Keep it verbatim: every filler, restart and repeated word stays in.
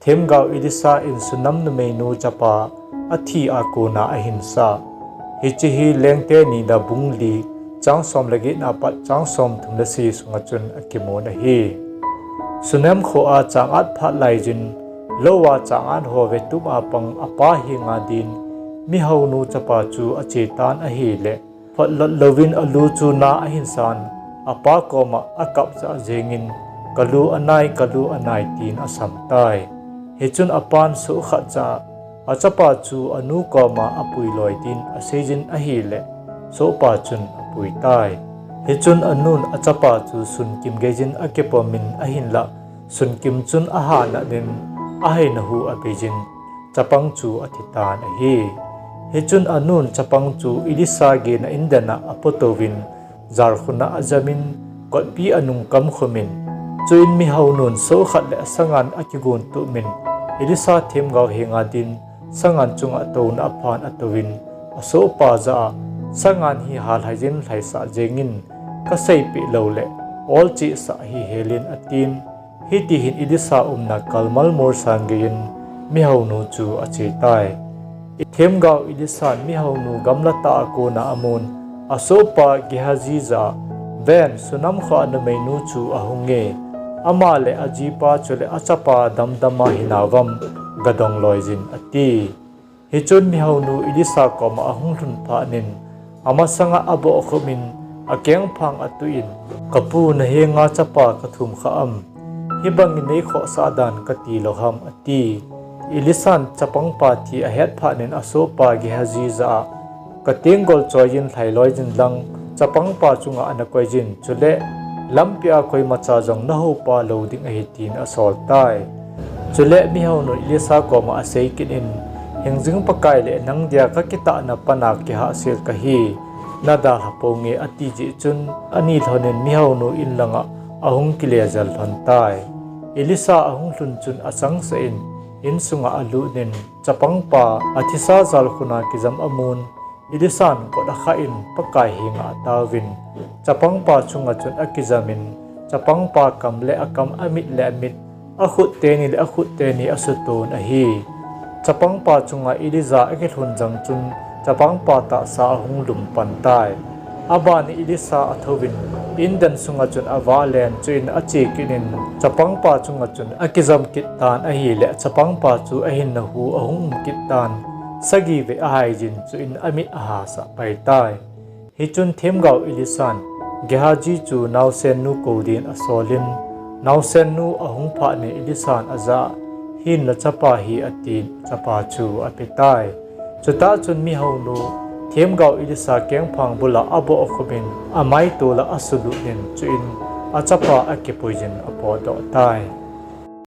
Themgao Elisha in Sunam numeinu chapa athi a kona ahinsah. Hiche hi Lengte nina bung li chang som le get na pat chang som thum le sagi sunga chun akimun ahi. Sunem khoa chang-at phat laiyin, lou a chang-at ho vetup a pang apa henga din mihounu chapa chu achetan ahile, photlot louvin alu chu na ahinsan, apa koma akapsah jengin, "Kalu anai, kalu anai," tin asamtai. Hichun apan soh khat jah a, achapa chu anu koma apui loi din aseijin ahile, sohpa chun apuitai. Hichun anun achapa chu sunkim geiyin akipomin ahinlah, sunkim chun ahanatnin, aheina hu abeijin, chapang chu athitan ahi. Hichun anun chapang chu Elisha gena indena apotouvin, jalkhuna ajamin, kotpi anung kamkhumin, chuin mihounun soh khat le asangan akigontup min, Elisha themgao henga din sangan chunga touna aphan atouvin, asohpa jah a, "Sangan hi halhaiyin lhaisah jengin, kaseipeh loule olchehsah hihelin," atin. Hitihin Elisha umna Karmel molsang geiyin mihounu chu achetai. Themgao Elishan mihounu gamlatah a kona amun, asohpa Gehazi jah a, "Ven, Sunam khoa numeinu chu ahunge. Ama le ajipa chule achapa damdama hinauvam, gadong loiyin," ati. Hichun mihounu Elisha koma ahung lhun phatnin, amasanga abohkhupin, akengphang atuhin, "Kapu, nahenga chapa kathum kha am? Hibangin neikhohsah dan kati lou ham?" ati. Elishan chapangpa thi ahet phatnin asohpa Gehazi jah a, "Katenggol choiyin lhailoiyin lang, chapangpa chunga nakoiyin, chule lampia koimacha jong nahoupa lou ding ahi," tin asoltai. Chule mihounun Elisha koma aseikit in, "Hingjing Pakai le nang dia kakitahna pana kihahsel kahi, nadalha ponge," ati jeh chun, ani lhonin mihounu inlanga ahung kile jel lhontai. Elisha ahung lhun chun achangseh in, insunga alutnin, chapangpa athisa jalkhuna kijam amun, Elishan kot akhah in Pakai henga ataovin, chapangpa chunga chun akijamin, chapangpa kam le akam, amit le amit, akhut teni le akhut teni asutoh ahi. Chapangpa chunga Elijah akilhun jang chun chapangpa tahsa ahung lum pantai. Abanin Elisha athouvin, inden sunga chun avahlen, chuin achekit in chapangpa chunga chun akijam kit tan ahile, chapangpa chu ahinna hu ahung um kit tan, sagi vei ahaiyin, chuin amit ahasah paitai. Hichun themgao Elishan Gehazi chu naosennu kou din asolin, naosennu ahung phatnin Elishan ajah a, "Hin nachapa hi," atin, achapa chu apetai. Chutah chun mihounu themgao Elisha kengphang bula abohkhupin, amaitol'a asulutnin, chuin achapa akipuiyin apotdoh tai.